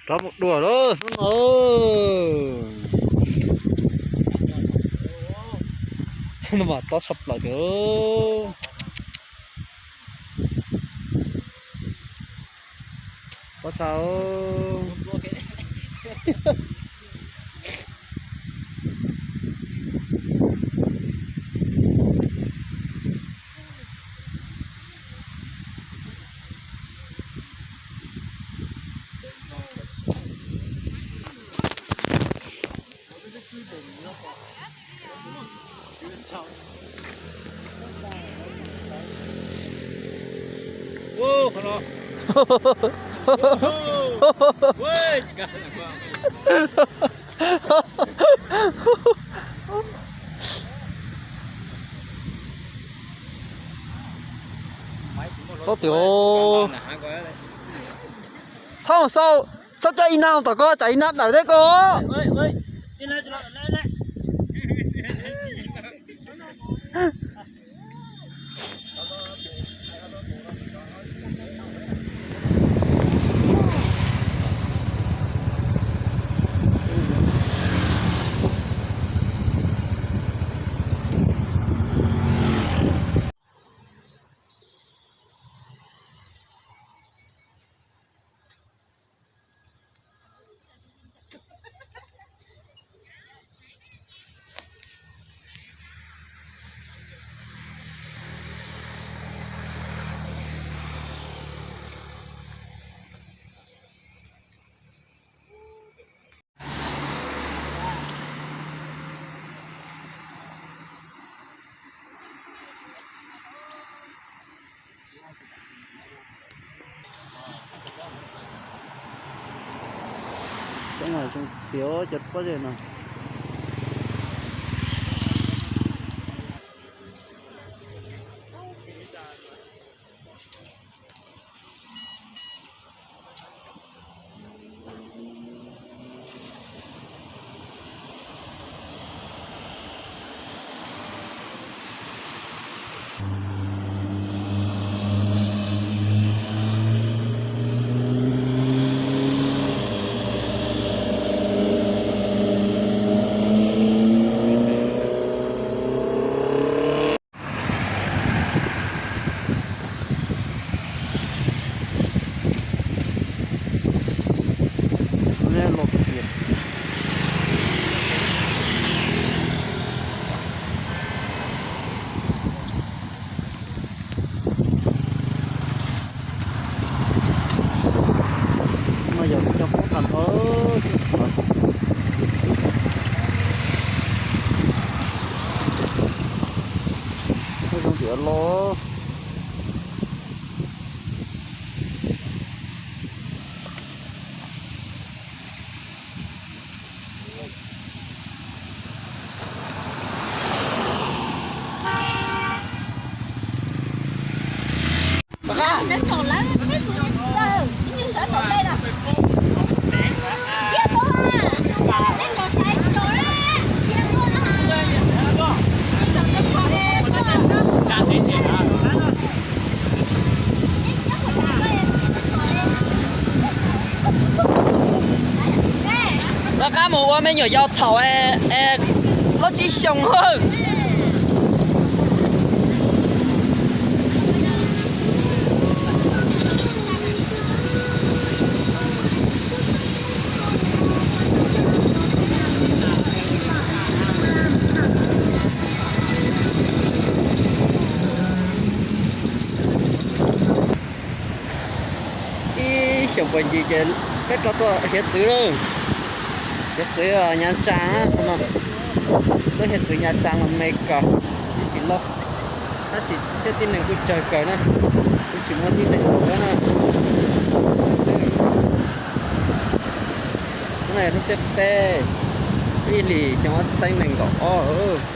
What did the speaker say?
Rov mus dua lawm hnub no. No mas tob tshaj plaws tiag. Tob tshaj. Txhob tias, txhob sau, txhob coj ib nab tom ko tsam ib nab dawm thiab ko. Cov no zoo tiag cov pob zeb no. No yog cov poob tag nrho. Zoo tias los. Rov qab mus ua me nyuam yaus thaum plaub tsib xyoos hawm. Ib xyoos puag ncig ces peb rov tuaj hiav txwv lawm. Hiav txwv Nyav Tsaa no, lub hiav txwv Nyav Tsaa los me kawg, ib tsis loj, tab sis thiab tib neeg kuj tsawg kawg na, kuj tsis muaj tib neeg ua na. Hnub no yog hnub tim peb, ib hlis xyoo ob txhiab nees nkaum ob.